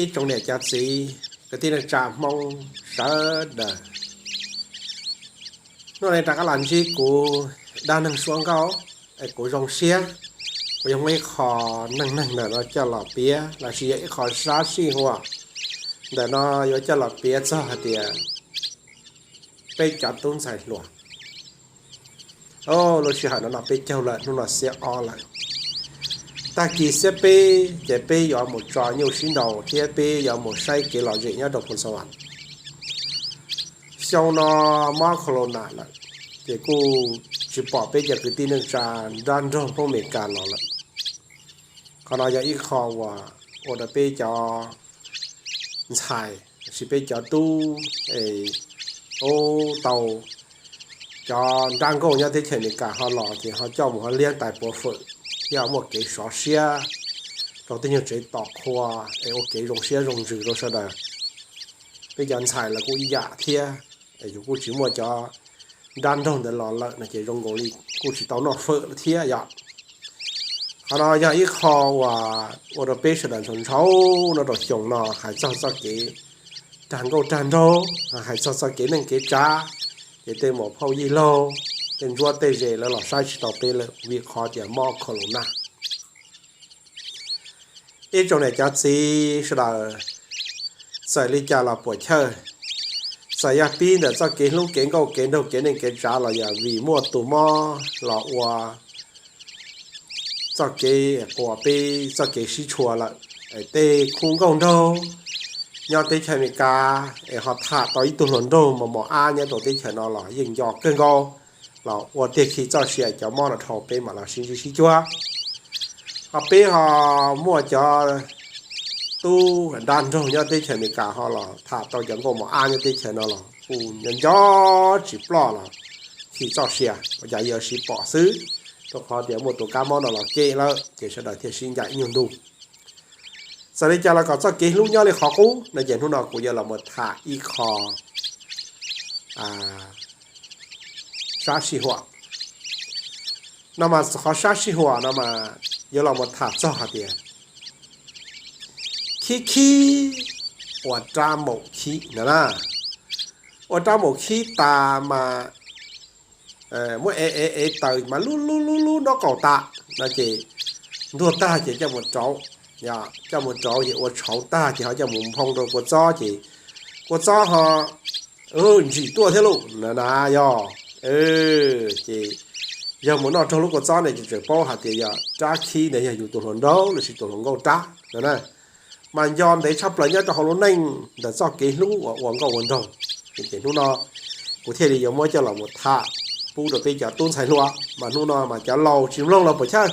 Ib tsoom niam cov txiv kwv tij neej tsa Hmoob sawv daws, hnub no rov qab los ntsib kuv dab neeg suab nkauj, es kuv zoo siab, kuv yuav muab ib qho neej neeg ntawm no coj los piav lossis yog ib qho sab sij huam ntawm no yuav coj los piav txog hais tias peb cov tub ntxhais hluas. Lub sij hawm no no peb caug lawm, hnub no xiab ob lawm. Tag kis xiab peb ces peb yuav mus tso nyuj sib nraus thiab peb yuav mus saib kev lom zem nyob rau Phoos Xas Vas. Xyoo no mob corona lawm, ces kuj tsis pom peb cov kwv tij neej tsa nrab nroog Hmoob Amelikas los lawm. Qhov no yog ib qho uas ua rau peb cov ntxhais lossis peb cov tub tau cov nrab nkauj nyob teb chaws Amelikas ho los ces ho coj mus ho liab tais puav fwm thiab muaj kev sov siab rau tej nyuag tsev tos qhua es ua kev zoo siab zoo ntsws rau sawv daws. Peb cov ntxhais los kuj ib yam thiab, es yus kuj tsis muaj cov nrab nroog ntawd los lawm no ces zoo nkaus li kuj tsis tau noj fwm lawm thiab yom. Qhov no yog ib qho uas ua rau peb sawv daws ntshaus ntshaus nyob rau xyoo no hais txog txoj kev rag nkauj rag nraug, hais txog txoj kev neej kev tsav, ces tej muam phauj yij laug, tej ntsuab tej ze lawv los saib tsis tau peb lawm vim qhov tias mob corona. Ib tsoom niam cov txiv sawv daws, txawm li cas los puam chawj, txawm yog pib ntawm txoj kev hlub kev nkauj kev nraug kev neej kev tsav los yog vim muaj tus mob los ua txoj kev quas peb txoj kev sib tshua lawm. Tej khub nkauj nraug nyob teb chaws Amelikas es ho tham tau ib tug hluas nraug mos mos ab nyob rau teb chaws no los yeej nco kawg nkaus, los ua tiag khi txoj sia cov mob no dhau peb mam los sib ntsib sib cuag. Ho peb ho muaj cov tub nrab nroog nyob teb chaws Amelikas ho los tham tau cov nkauj mos ab nyob teb chaws no los kuj nco nco tsis ploj los khi txoj sia ua cas yuav sib pom xwb, rau qhov tias muaj tus kab mob no los kem lawm ces sawv daws thiaj sib ncaim ib nyuag ntu. Txawm li cas los kom txoj kev hlub nyob li qhov qub no ces hnub no kuv yuav los mus tham ib qho sab sij huam no mas qhov sab sij huam no mas yuav los mus tham txog hais tias khib khib, ua rab maum khib no na, ua rab maum khib tas mas muab ev ev ev taws mas lub lub lub lub nraub qaum tas no ces ntuag tag ces coj mus rauv, coj mus rauv ces ua tshauv tag ces ho coj mus nphoo rau kua txob ces kua txob ho ntsim tuaj thiab lauj na yog. Ces yog mus noj raug lub kua txob ne ces tseem paub hais tias yog rab khib ntawd yog yus tus hluas nraug lossis tus hluas nkauj rab no na. Mas nco ntev tshaj plaws nyob rau hauv lub neej ntawm txoj kev hlub uas ua nkauj ua nraug. Ces hnub no kuv thiaj li yuav muab coj los mus tham pub rau peb cov tub ntxhais hluas, mas hnub no mas cov laus tsis mloog los puas chawj.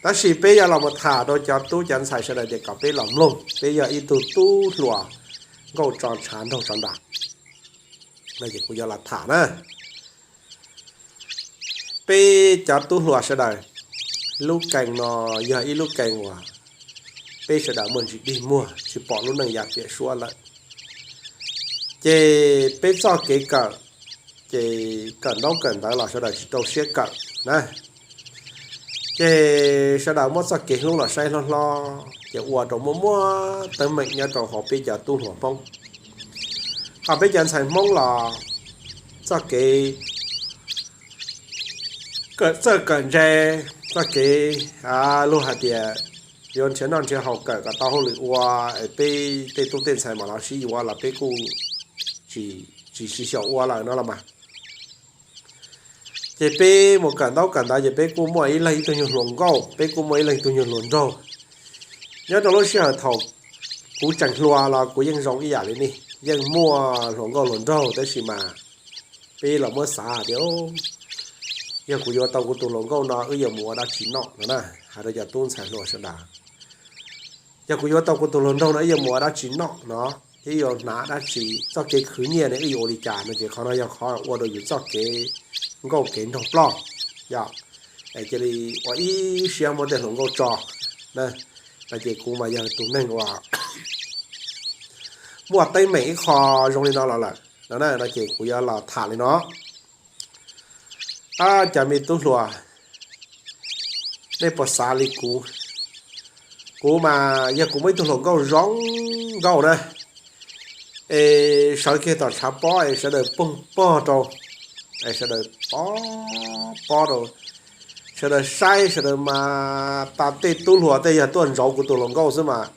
Tab sis peb yuav los mus tham rau cov tub cov ntxhais sawv daws tias kom peb los mloog, peb yog ib tug tub hluas nkauj tso tshav nraug tso nras. No ces kuv yuav los tham na. Peb cov tub hluas sawv daws, lub kees no yog ib lub kees uas peb sawv daws muaj ntsis dig muag tsis pom lub neej yav piam suab lawm. Ces peb txoj kev kawm, ces kawm ntaub kawm ntawv los sawv daws tsis rau siab kawm na. Ces sawv daws muab txoj kev hlub los saib hlob hlob ces ua rau muaj muaj teeb meem nyob rau hauv peb cov tub hluas Hmoob. Ho peb cov ntxhais Hmoob los txoj kev kawm txawj kawm ntse, txoj kev luag hais tias yuav nrhiav noj nrhiav haus kawm kom tau hauj lwm ua, peb tej tub tej ntxhais mam los sib yuav los peb kuj tsis tsis xyaum ua lawm no los mas. Ces peb mus kawm ntaub kawm ntawv ces peb kuj muaj ib leeg ib tug nyuag hluas nkauj, peb kuj muaj ib leeg ib tug nyuag hluas nraug. Nyob rau lub sij hawm thaum kuv tseem hluas los kuv yeej zoo ib yam li nej, yeej muaj hluas nkauj hluas nraug tab sis mas peb los muab xav tias yog kuv yuav tau kuv tus hluas nkauj no wb yuav mus ua dab tsi noj no na, hais rau cov tub ntxhais hluas sawv daws. Yog kuv yuav tau kuv tus hluas nraug no wb yuav mus ua dab tsi noj no, thiab yuav hnav dab tsi, txoj kev khwv nyiaj ne wb yuav ua li cas no ces qhov no yog qhov ua rau yus txoj kev nkauj kev nraug ploj. Yog, cia li ua ib siab muab tej hluas nkauj tso na. No ces kuv mas yog tus neeg uas muaj teeb meem ib qho zoo li no los lawm no na, no ces kuv yuav los tham li no. Ab, cov me tub hluas, nej puas xav li kuv? Kuv mas yog kuv muaj ib tug hluas nkauj zoo nkauj na, es sawv kiag tom tshav pob es sawv daws poog pog rau, es sawv daws pob pob rau, sawv daws saib sawv daws mas tas tej tub hluas tej yog tuaj ntsauv kuv tus hluas nkauj xwb mas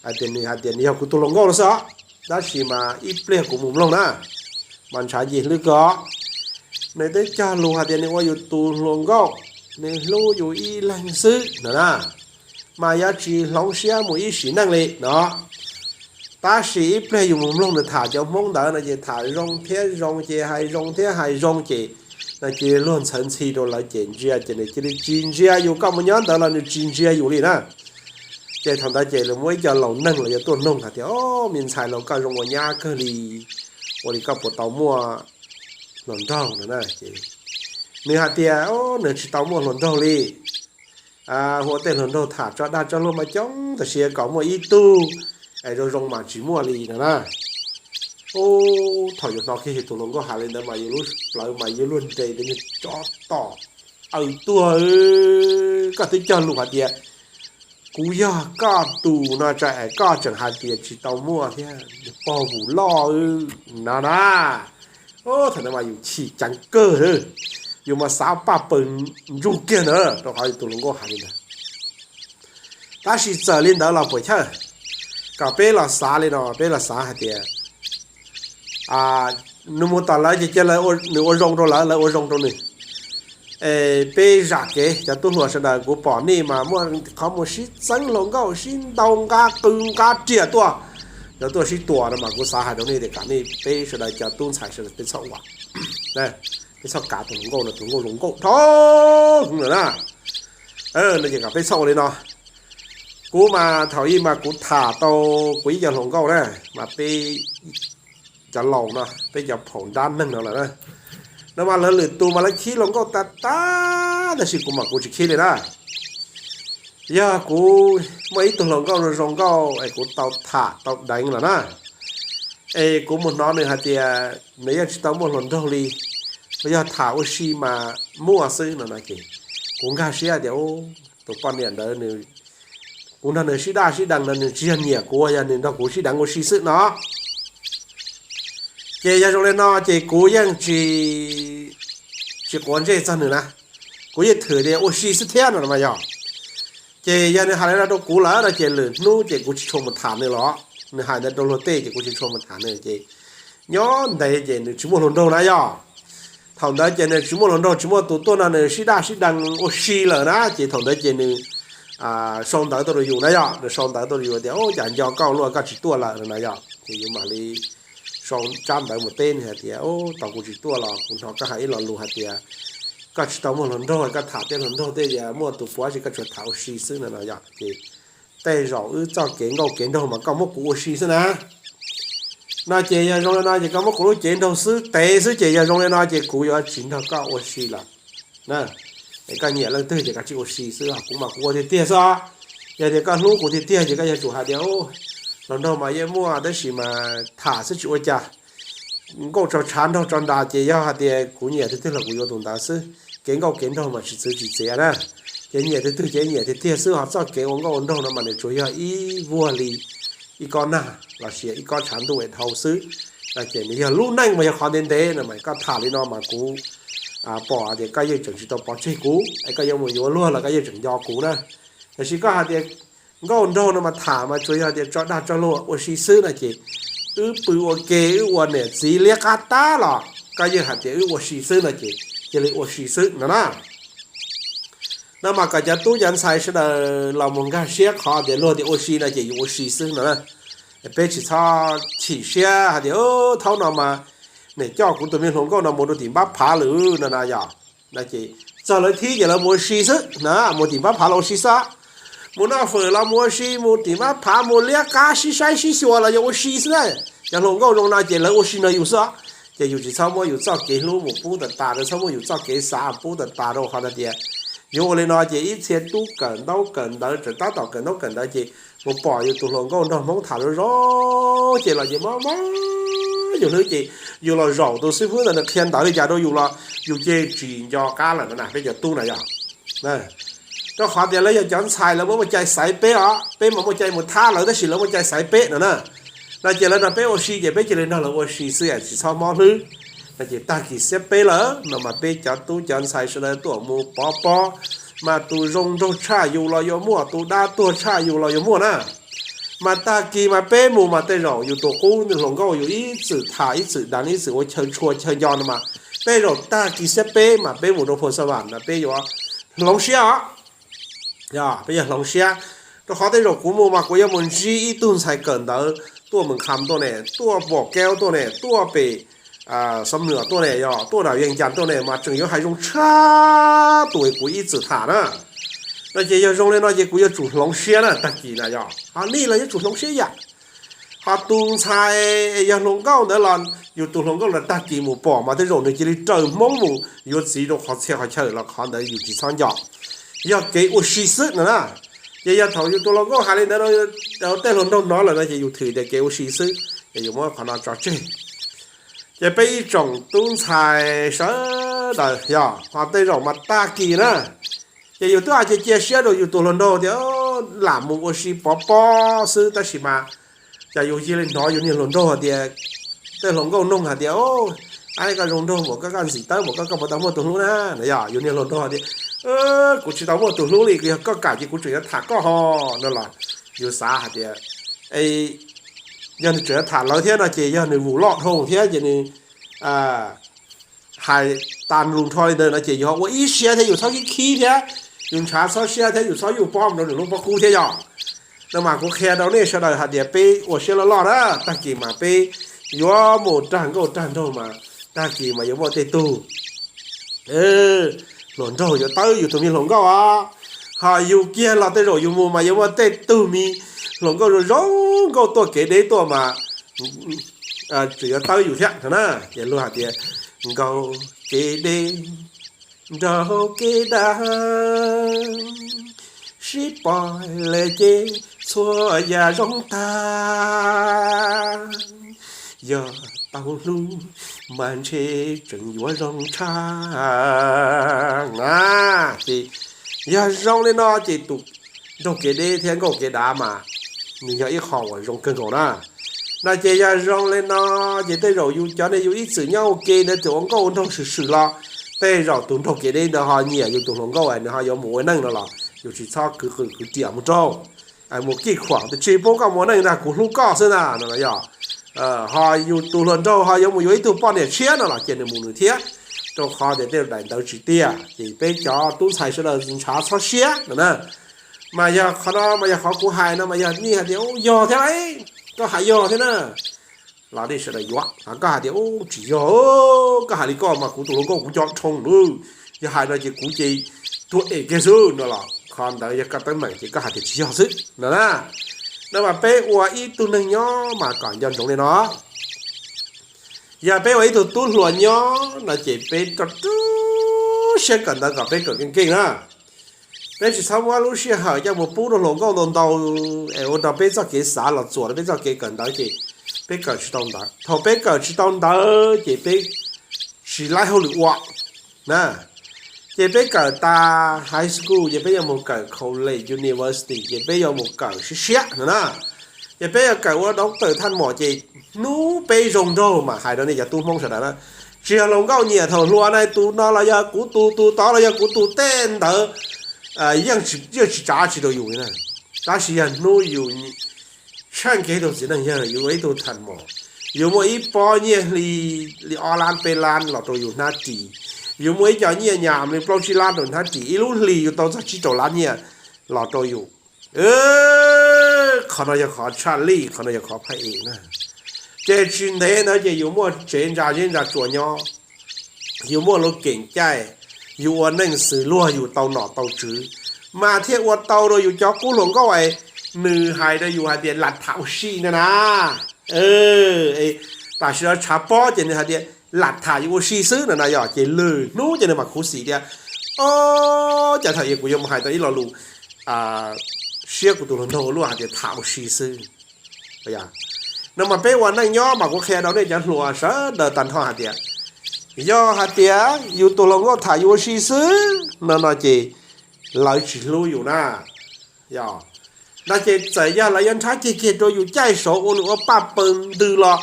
hais tias nws hais tias nws yog kuv tus hluas nkauj no xwb os, tab sis mas ib pliag kuv mus mloog na, mas ntshav nce hlwb kawg os. Nws twb cog lus hais tias nws ua yus tus hluas nkauj, nws hlub yus ib leeg xwb no na, mas yuav tsis hloov siab mus ib sim neej li no. Tab sis ib pliag yus mus mloog nws tham cov Hmoob ntawd no ces tham zoo thiab zoo ces hais zoo thiab hais zoo ces no ces luag ntxhawv ntxhi rau lawv ces ntsia ces nws cia li tsis ntsia yus, koj mus nyob ntawd los nws tsis ntsia yus li na. Ces thaum ntawd ces lawv muaj ib co laus neeg los yuav tuaj noog hais tias, o, me ntxhais laus koj zoo ua nyab kawg li, ua li koj puas tau muaj hluas nraug no na. Nws hais tias nws tsis tau muaj hluas nraug li, hu ua tej hluas nraug tham tso dag tso luag mas coob tab sis kom muaj ib tug es zoo zoo mas tsis muaj li no na. Ub, thaum yus hnov kiag yus tus hluas nkauj hais li ntawd mas yus lub plawv mas yuav luag nres tias nws tso tom aws tuag, koj twb cog lus hais tias kuv yog koj tus no tso es koj tseem hais tias tsis tau muaj thiab, pog vus loj no na. Thaum ntawd mas yus chim ceev kawg, yus mas xav paj paws ntsug kiag ntawd rau qhov yus tus hluas nkauj hais li ntawd. Tab sis txawm li ntawd los puas chawj, kom peb los xav li no, peb los xav hais tias nws mus tom lawv ces cia nws ua zoo rau lawv, lawv ua zoo rau nws. Es peb zam kev cov tub hluas sawv daws, kuv pom nej mas muaj qhov muag sib txeeb hluas nkauj sib ntaus nqa qw nqa riam tuaj, yuav tuaj sib tua no mas kuv xav hais rau nej tias kom nej peb sawv daws cov tub ntxhais sawv daws peb txhob ua, peb txhob kav tus hluas nkauj no, tus hluas nkauj zoo nkauj dhau heev lawm na. No ces kom peb txhob ua li no. Kuv mas thaum ub mas kuv tham tau kuv ib co hluas nkauj na, mas peb cov laus no, peb cov phaum nrab neeg no lawm na, no mas lawv lwm tus mas lawv khib hluas nkauj tas tas, tab sis kuv mas kuv tsis khib li na. Yog kuv muaj ib tug hluas nkauj zoo nkauj es kuv tau tham tau deev los na, es kuv mus hnov nws hais tias nws yeej tsis tau muaj hluas nraug li, yog tham ua si mas muaj xwb no no ces kuv nkag siab tias tus poj niam ntawd, kuv nrog nws sib daj sib deev no nws tsis yog nyiam kuv, yog nws nrog kuv sib deev ua si xwb no. Ces yog zoo li no ces kuv yeej tsis, tsis quav ntsej txog nws na, kuv yeej thwm tias ua si xwb thiab no mas yog. Ces yog nws hais li no rau kuv lawm no ces lwm hnub ces kuv tsis tshua mus tham nws los, nws hais ntawd rau luag tej ces kuv tsis tshua mus tham nws ces nyob ntev ces nws tsis muaj hluas nraug na yog. Thaum ntawd ces nws tsis muaj hluas nraug, tsis muaj tus tuaj nrog nws sib daj sib deev ua si lawm na, ces thaum ntawd ces nws sau ntawv tuaj rau yus na yog, nws sau ntawv tuaj rau yus tias, ub, cas nco koj luaj koj tsis tuaj lawm no na yog. Ces yus mam li sau tsab ntawv mus teb nws hais tias, ub, tau kuv tsis tuaj los kuv hnov koj hais ib lo lus hais tias koj tsis tau muaj hluas nraug, koj tham tej hluas nraug tej, yog muaj tus puav tsis, koj tsuas tham ua si xwb no no yog. Ces tej zaum wb txoj kev nkauj kev nraug mas koj muab kuv ua si xwb na. No ces yog zoo li no ces koj muab kuv lub cev nraug xwb tev xwb ces yog zoo li no ces kuv yuav tsis nrog koj ua si lawm. Es koj nyiam leej twg ces koj tsis ua si xwb, kuv mas kuv ua tiag tiag xwb. Yog tias koj hlub kuv tiag tiag ces koj yuav tsum hais tias, hluas nraug mas yeej muaj tab sis mas tham xwb tsis ua cas. Nkauj tso tshav nraug tso nras ces yog hais tias kuv nyiam tus twg los kuv yuav tus ntawd xwb. Kev nkauj kev nraug mas tsis txwv tsis txiav na. Ces nyiam tus twg ces nyiam tiag tiag xwb, ho txoj kev ua nkauj ua nraug no mas nws tsuas yog ib vuag li ib kob nag los sis ib kob tshav ntuj es dhau xwb. Ces nws yog lub neej mas yog qhov ntev ntev no mas koj tham li no mas kuv pom tias koj yeej tseem tsis tau pov tseg kuv, es koj yuav mus yuav luag los koj yeej tseem nco kuv na. Tiam sis koj hais tias nkauj nraug no mas tham mas tsuas yog tias tso dag tso luag ua si xwb no ces wb pw ua ke wb ua niam txiv liab qab tab los koj yeej hais tias wb ua si xwb no ces cia li ua si xwb no na. No mas kom cov tub cov ntxhais sawv daws los mus nkag siab qhov tias luag tias ua si no ces yus ua si xwb no na. Peb tsis txhob chim siab hais tias thaum no mas niam coj kuv tus me hluas nkauj no mus rau tim npab phav lawm no na yog. Ces txog lawv thib ces lawv mus ua si xwb na, mus tim npab phav los ua si xwb. Mus noj fawm los mus ua si, mus tim npab phav mus liab qab sib saib sib xyuas los yog ua si xwb na. Cov hluas nkauj zoo no ces lawv ua si nrog yus xwb. Ces yus tsis txhob muab yus txoj kev hlub mus pub tas tas rau, txhob muab yus txoj kev xav pub tas tas rau qhov tias yuav ua li no ces ib txhia tub kawm ntaub kawm ntawv tseem tab tom kawm ntaub kawm ntawv ces mus pom yus tus hluas nkauj nrog Hmoob tham zoo zoo ces los ces mob mob yus hlwb ces yus los zaum tus xib fwb ntawd nws qhia ntawv li cas rau yus los yus ces tsis nco qab lawm no na, peb cov tub na yog. Rau qhov tias lawv yog cov ntxhais, lawv muaj muaj cai xaiv peb os, peb mas muaj cai mus thab lawv tab sis lawv muaj cai xaiv peb no na. No ces lawv nrog peb ua si ces peb cia li nrog lawv ua si xwb, tsis txhob mob hlwb. No ces tag kis xiab peb lawm no mas peb cov tub cov ntxhais sawv daws tuaj mus pov pob, mas tus zoo nraug tshaj yus los yuav muaj, tus dab tuag tshaj yus los yuav muaj na. Mas tag kis mas peb mus mas tej zaum yus tus qub hluas nkauj yus ib txwm tham ib txwm deev ib txwm ua chaw tshua chaw nco no mas, tej zaum tag kis xiab peb mas peb mus rau Phu Xa Vam no peb yuav hloov siab os. Peb yuav hloov siab, rau qhov tej zaum kuv mus mas kuv yuav mus ntsib ib tug ntxhais kawm ntawv tuaj Mes Kham tuaj ne, tuaj Pom Kev tuaj ne, tuaj pem Xam Nwm tuaj ne, yog tuaj nram Vias Cas tuaj ne mas tseem yuav hais zoo tshaj tus kuv ib txwm tham na. No ces yog zoo li no ces kuv yuav tsum hloov siab na, tag kis na yog ho nej los yuav tsum hloov siab yam. Ho tus ntxhais yog hluas nkauj ntawd los yus tus hluas nkauj los tag kis mus pom mas tej zaum nws cia li raws Hmoob mus yuav txiv rau qhov txhia qhov chaw los qhov ntawd yus tsis txhob nco. Yog kev ua si xwb no na. Ces yog thaum yus tus hluas nkauj hais li ntawd, tej hluas nraug hnov lawm no ces yus thwm tias kev ua si xwb, ces yus muab qhov no tso tseg. Ces peb ib tsoom tub ntxhais sawv daws yog ho tej zaum mas tag kis na, ces yus twb hais cia cia siab rau yus tus hluas nraug tias lam mus ua si pov pob xwb tab sis mas cas yus cia li hnov yus niag hluas nraug hais tias, tej hluas nkauj noog hais tias, ab, koj zoo nraug npaum koj, koj ntxim tawb npaum koj, koj puas tau muaj tus hlub na? No yog yus niag hluas nraug hais tias, kuv tsis tau muaj tus hlub li, yog koj kam ces kuv tseem yuav tham koj ho no los yus xav hais tias, yog nws tseem yuav tham lawv thiab no ces yog nws vum loj dhau thiab ces nws hais tas lus nrho li ntawd no ces yus ho ua ib siab thiab yus txhob khib khib thiab, yus ntshav txhob siab thiab yus txhob yuj pob rau nws lub pob kub thiab yog. No mas kuv qhia rau nej sawv daws hais tias peb ua siab loj loj na, tag kis mas peb yuav mus rag nkauj rag nraug mas tag kis mas yuav muaj tej tug hluas nraug yuav tawb yus tus me hluas nkauj os. Ho yus kiag los tej zaum yus mus mas yuav muaj tej tug me hluas nkauj zoo zoo nkauj tuaj kev deb tuaj mas tseem yuav tawb yus thiab no na. Ces luag hais tias nkauj kev deb, nraug kev dav, sib pom lawm ces txhua yam zoo tag. Yog tau hlub mas ntshe tseem yuav zoo tshaj na. Ces yog zoo li no ces tus nraug kev deb thiab nkauj kev dav mas nws yog ib qho uas zoo kawg nkaus na. No ces yog zoo li no ces tej zaum yus cov ne yus ib txwm nyob ua ke ntawd txawm ua nkauj ua nraug swm swm los tej zaum tus nraug kev deb ntawd ho nyiam yus tus hluas nkauj es nws ho yuav mus ua neej no los yus tsis txhob kwv qwm kwv riam mus rau, mus kij khuam tias tsis pub koj mus ua neej ntag, kuv hlub koj xwb ntag no los yog ho yus tus hluas nraug ho yuav mus yuav ib tug poj niam tshiab no los cia nws mus nws thiab, rau qhov tias tej daim ntawd tsis tiag. Ces peb cov tub ntxhais sawv daws ntshav txhob siab no na. Mas yog qhov no mas yog qhov kuv hais no mas yog nej hais tias yog thiab, koj hais yog thiab na, los nej sawv daws yuav. Koj hais tias tsis yog, koj hais li koj mas kuv tus hluas nkauj kuv cov dhau lawm, yog hais no ces kuv ces tuag es kiag xwb no los qhov ntawd yog koj teeb meem ces koj hais tias tsis yog xwb no na. No mas peb ua ib tug neeg nyob mas kom nco ntsoov li no. Yog peb ua ib tug tub hluas nyob no ces peb rau rau siab kawm ntawv kom peb kawm keej keej na. Peb tsis txhob muab lub sij hawm coj mus pub rau hluas nkauj ntau ntau es ua rau peb txoj kev xav los txuam rau peb txoj kev kawm ntawv ces peb kawm tsis tau ntawv. Thaum peb kawm tsis tau ntawv ces peb tsis laib hauj lwm ua na. Ces peb kawm tas high school ces peb yuav mus kawm college, university ces peb yuav mus kawm siab siab no na. Ces peb yuav kawm ua doctor thaj mom ces hnub peb zoo nraug mas hais rau nej cov tub Hmoob sawv daws na, tsis yog hluas nkauj nyiam thaum hluas na, tus no los yog kuv tus, tus tod los yog kuv tus, tej ntawd yeej tsis tsav tsis rau yus li na. Tab sis yog hnub yus tsheej kiag ib tug txiv neej yawg, yus ua ib tug thaj mom, yus muaj ib pob nyiaj hli li ob lab peb lab los rau yus hnab ris, yus muaj ib co nyiaj nyam li plaub tsib lab rau hnab ris, ib lub hlis yus tau txog tsib rau lab nyiaj los rau yus. Qhov no yog qhov tshaj lij, qhov no yog qhov phaj es na. Ces tsis ntev ntawd ces yus muaj tsev ntsa zeb ntsa tsua nyob, yus muaj lub keem caij, yus ua neej xws luag yus tau nom tau tswv, mas thiaj ua tau rau yus cov qub hluas nkauj es nws hais rau yus hais tias lam tham ua si ntag na. Tam sim no tshav pob ces nws hais tias lam tham yus ua si xwb no na yog, ces lwm hnub ces nws mam khuv xim tias, o, cas thaum ub kuv yuav mus hais tau ib lo lus siab kuv tus hluas nraug ua luaj hais tias tham ua si xwb. No mas peb ua neej nyob mas kuv qhia rau nej cov hluas sawv daws tag nrho hais tias, yog hais tias yus tus hluas nkauj tham yus ua si xwb no no ces lawv tsis hlub yus na. Yog, no ces txawm yog lawv yuav nrhab kiag kiag rau yus caij saud ua nws ua paj paws ntws los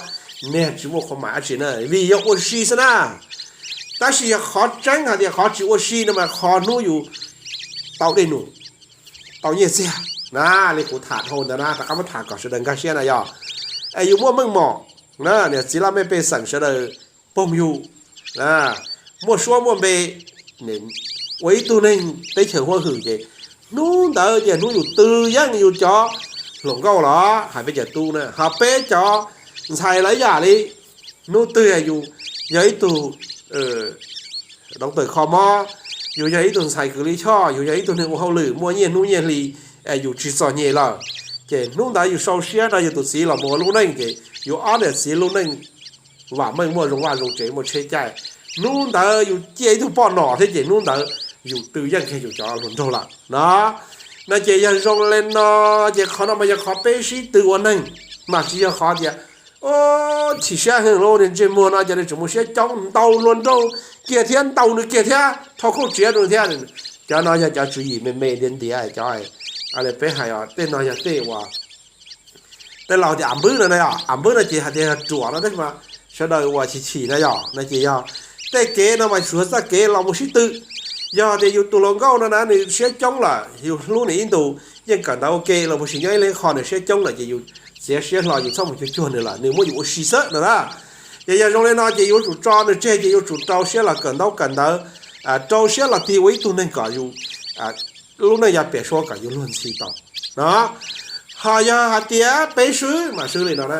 niag tsis muaj qhov mam dab tsi na, vim yog ua si xwb na. Tab sis yog qhov tseeb hais tias qhov tsis ua si no mas qhov hnub yus tau dej num, tau nyiaj txiag na, li kuv tham dhau ntawd na, rov qab muab tham kom sawv daws nkag siab na yog. Es yus muaj meej mom, niam txiv laj mej pej xeem sawv daws pog yus, muaj suab muaj npe, ua ib tug neeg teb chaws huab hwm ces hnub ntawd ces hnub yus twg yeej yus cov hluas nkauj los hais peb cov tub na ho peb cov ntxhais lawv yam li hnub twg yus yog ib tug doctor kho mob, yus yog ib tug ntxhais kws li choj, yus yog ib tug neeg ua hauj lwm muaj nyiaj hnub nyiaj hli, yus tsis txom nyem lawm, ces hnub ntawd yus sau siab rau yus tus txiv los mus ua lub neej ces yus ob niam txiv lub neej vam meej muaj zoo vaj zoo tsev muaj tsheb caij. Hnub ntawd yus ciaj ib tug poj nom thiab ces hnub ntawd yus twg yeej kiag yus cov hluas nraug lawm no. No ces yog zoo li no, ces qhov no mas yog qhov peb sib tw ua neeg, mas tsis yog qhov tias chim siab heev lub niag ntsej muag no ces nws tseem mus siab coob ntaus hluas nraug kiag thiab ntaus nws kiag thiab rho khauj tsiav rau nws thiab. Cov no yog cov tswv yim me me ntiav ntiav cov, peb hais tej no yog tej uas tej laus tias am npwb no na yog, am npwb no ces hais tias yog ruam no tab sis mas sawv daws uas chim chim na yog, no ces yog tej kev no mas tsuav txoj kev los mus sib tw. Yog tias yus tus hluas nkauj no na nws siab coob lawm yus hlub nws ib ntus yeej kawm ntawv ua ke los puas sis nyob ib leeg qho nws siab coob lawm ces yus txiav siab hlo yus txhob mus cuag cuag nws lawm nws muab yus ua si xwb no na. Ces yog zoo li no ces yuav tsum tso nws tseg ces yuav tsum rau siab los kawm ntaub kawm ntawv, rau siab los tig ua ib tug neeg kom yus lub neej yog piam suab kom yus luag ntxhi tau no. Ho yog hais tias peb swb mas swb li no na,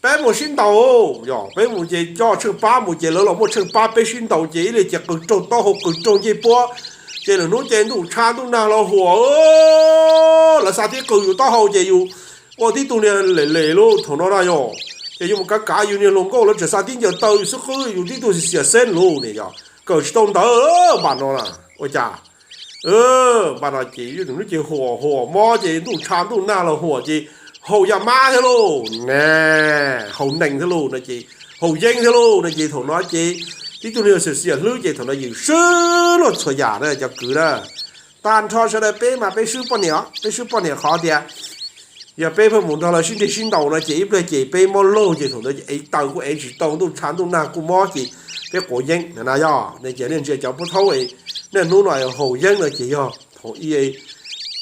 peb mus sib ntaus, yog peb mus ces coj tsheej pab mus ces lawv los muaj tsheej pab peb sib ntaus ces ib li ces qws raug taub hau qws raug ncej puab, ces lwm hnub ces ntuj tshav ntuj nag los huam, lawv xa tib qws yus taub hau ces yus ua tib tug niag lem lem lauj thaum no na yog. Ces yus mus kav kav yus niag hluas nkauj lawv tseem xa tib ncaws taw yus xwb qwb yus tib tug xiam xeb lauj ne yog, kawm tsis tau ntawv npaum no na. Ua cas npaum no ces hnub ces huam huam mob ces ntuj tshav ntuj nag los huam ces haus ya mab thiab lauj ne, haus nees thiab lauj no ces haus yeeb thiab lauj no ces thaum no ces tib tug niag xiam xiam hlwb ces thaum no yus swb luag txhua yam na cov kwv na. Tag nrho sawv daws peb mas peb swb poj niam, peb swb poj niam qhov tias yog peb pheej mus nrog lawv sib nrig sib ntaus no ces ib pliag ces peb mob laug ces thaum ntawd ces ev taws kuj ev tsis tau, ntuj tshav ntuj nag kuj mob ces peb quav yeeb na yog. Ne ces nej ntsia cov pub thaub niaj hnub no haus yeeb no ces yog thaum ub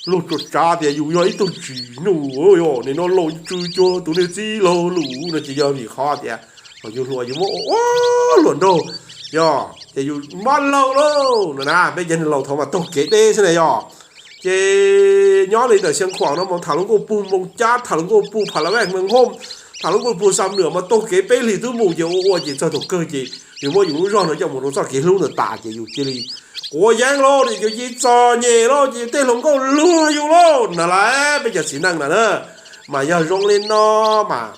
luag tsuas tsav tias yus yog ib tug tsim nyog, yog nim no laus tsw cuag tus niag txiv laug lus no ces yog vim qhov tias thaum yus hluas yus muab ua ua hluas nraug, yog ces yus mob laug lauj no na. Peb cov neeg laus thaum mas taug kev deb xwb na yog. Ces nyob li ntawm Xeev Khuam no mas tham hluas nkauj puag Moos Cab, tham hluas nkauj puag Pha La Veej, Moos Hooj, tham hluas nkauj puag Xam Nwam mas taug kev peb hlis twb mus ces ua ua ces txog thaum kawg ces yus muab yus lub zog no coj mus rau txoj kev hlub ntawd tas ces yus cia li quav yeeb lauj, yus cia li txom nyem lauj, ces yus tej hluas nkauj luag yus lauj na. Lawv peb cov txiv neej na, mas yog zoo li no mas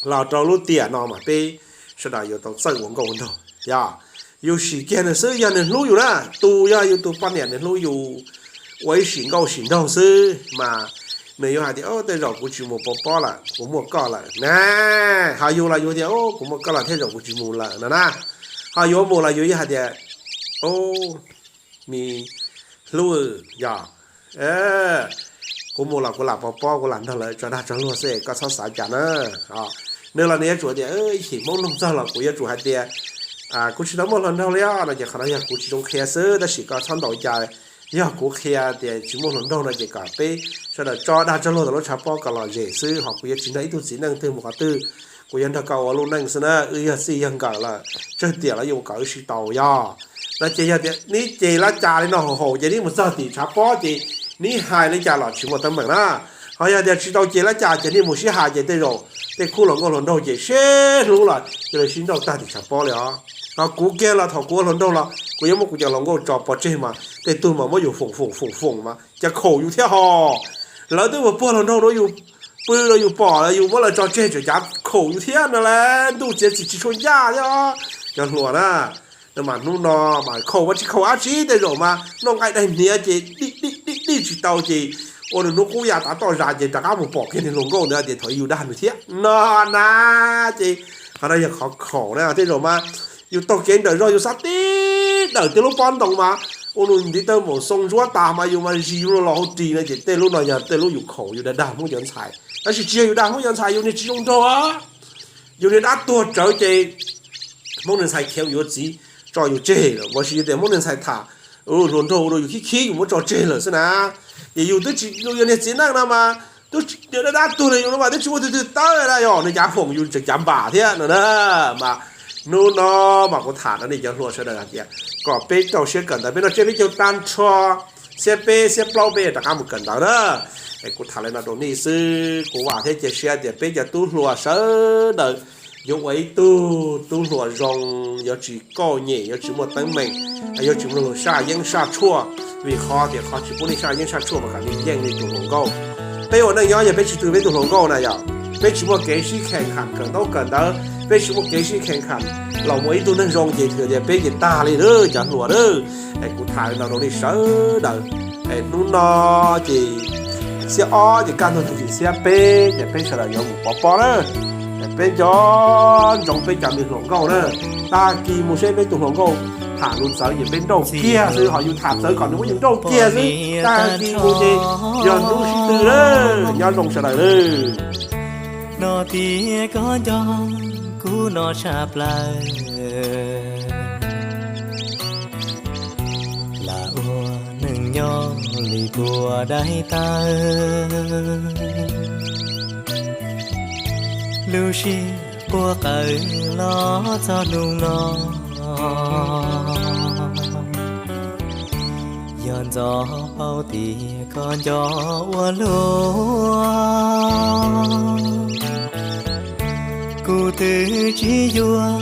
los rau lub tiam no mas peb sawv daws yuav tau txawj ua nkauj ua nraug, yog yus sim kiag nws xwb yog nws hlub yus na, tus yog yus tus poj niam nws hlub yus, ua ib sim nkauj sim nraug xwb mas nws yuav hais tias tej zaum kuv tsis mus pov pob lawm, kuv muaj koj lawm na. Ho yus los yus tias kuv muaj koj lawm thiaj zaum kuv tsis mus lawm no na. Ho yuav mus los yus yuav hais tias me hlub, yog kuv mus los kuv lam pov pob, kuv lam nrog lawv tso dag tso luag xwb, koj txhob xav cas na. Nws los nws yuav tsum tias ib chim Hmoob noog txog los kuv yuav tsum hais tias kuv tsis tau muaj hluas nraug li os no ces qhov no yog kuv tsis zoo qhia xwb, tab sis koj txhob ntaus cas. Yog kuv qhia tias tsis muaj hluas nraug no ces kom peb sawv daws tso dag tso luag tom lub tshav pob kom lom zem xwb, ho kuv yuav tsis nrog ib tug txiv neej twg mus qhov twg, kuv yuav nrog koj ua lub neej xwb na, wb yog txij yog nkawm lawm, tsawg tiam los yuav kom wb sib tau yog. No ces yog tias neb ceg lab cas li no haum haum ces neb mus txog tim tshav pob ces neb hais li cas los tsis muaj teeb meem na. Ho yog tias tsis tau ceg lab cas ces neb mus sib hais ces tej zaum tej khub hluas nkauj hluas nraug ces sib hlub los cia li sib nrauj tag tim tshav pob li os. Ho kuv kiag los thaum kuv ua hluas nraug los kuv yuav muab kuv cov hluas nkauj tso pov tseg mas tej tug mas muab yus foom foom foom foom mas cas khaum yus thiab ho. Lawv twb mus puag hluas nraug rau yus pw rau yus pom, yus muab lawv tso tseg tseem cav khaum yus thiab no las, ntuj txiav txim tsis tshua ncaj thiab. Cov hluas na, mas hnub no mas khaum mas tsis khaum dab tsi, tej zaum mas noj nqaij daig hniav ces dij dij dij tsis tau ces ua nws hnub qub ya tav toj zas ces rov qab mus pom kiag niag hluas nkauj ntawd tias thaum yus dag nws thiab no na. Ces qhov no yog qhov khaum na, tej zaum mas yus taug kev nrawm zog yus xav tib dawm tej lub pob ntoo mas ua nws ntiv taw maum xoo ntsuab tas mas yus mas zis los hauv ris no ces tej lub no yog tej lub yus khoom yus dag dag Hmoob cov ntxhais. Tab sis tsis yog yus dag Hmoob cov ntxhais, yus niag tsis zoo nraug. Yus niag dab tuag tsawv ces Hmoob niag ntxhais khiav mus yuav txiv tso yus tseg lawm, ua si tias Hmoob niag ntxhais tham hluas nraug ua rau yus khib khib yus muab tso tseg lawm xwb na. Ces yus twb tsis, yus yog niag txiv neej no mas twb dab dab tuag li yus no mas twb tsis muaj twg twg tawb na, yog nws cav foom yus tseem cav npam thiab no na. Mas hnub no mas kuv tham rau nej cov hluas sawv daws hais tias kom peb rau siab kawm ntawv, peb noj tsiab peb caug tag nrho, xiab peb xiab plaub peb rov qab mus kawm ntawv na. Es kuv tham li no rau nej xwb, kuv vam thiab cia siab tias peb cov tub hluas sawv daws yuav ua ib tug tub hluas zoo, yuav tsis kauj nyem, yuav tsis muaj teeb meem, yuav tsis muaj saj yeeb saj tshuaj, vim qhov tias qhov tsis pub nej saj yeeb saj tshuaj mas kom nej yeej nej tus hluas nkauj. Peb ua neej nyob yog peb tsis tu peb tus hluas nkauj na yom, peb tsis muaj kev sib khees kham kawm ntaub kawm ntawv, peb tsis muaj kev sib khees kham los ua ib tug neeg zoo ces tias peb ces tag li lawm cov hluas lawm. Es kuv tham li no rau nej sawv daws. Es hnub no ces xiab ob ces kaj ntug tag kis xiab peb ces peb sawv daws yuav mus pov pob na. Peb nco ntsoov peb cov me hluas nkauj na, tag kis mus seb peb tus hluas nkauj tham lus txawv ces peb nrauj kiag xwb, ho yus tham txawv kom nws muab yus nrauj kiag xwb. Tag kis mus ces yog hnub sib tw na, nyob zoo sawv daws na. No tias koj nco kuv no tshaj plaws, lam ua neej nyob li puas daim tawv, lub siab quaj qawm los txog hnub no. Yog ntxov paub tias koj nco ua luaj, kuv twb tsis yuav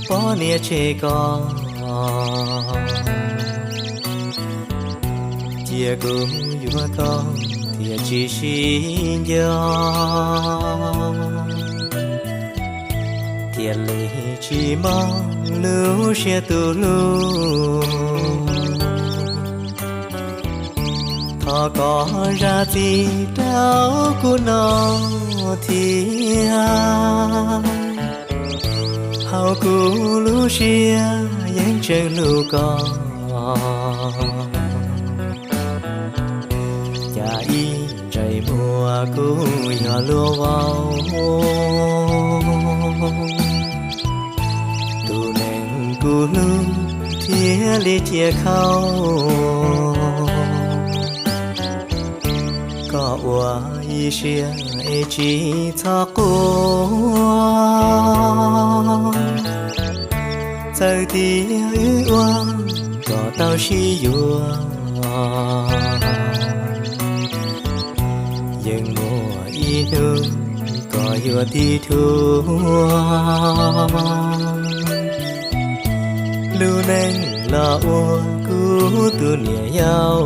poj niam tseg koj, cia kuv yuav koj thiaj tsis sib nco, thiaj li tsis mob lub siab tu lug. Thov koj zam txim rau kuv no thiab, hauv kuv lub siab yeej tseem hlub koj. Cas ib ntsais muag kuv yog luag vau, tus neeg kuv hlub thiaj li cia khau. Koj ua ib siab es tsis txhob quaj, txawm tias wb ua kom tau sib yuav, yeej muaj ib hnub koj yuav tiv thuam. Lub neej los ua kuv tus niam yau,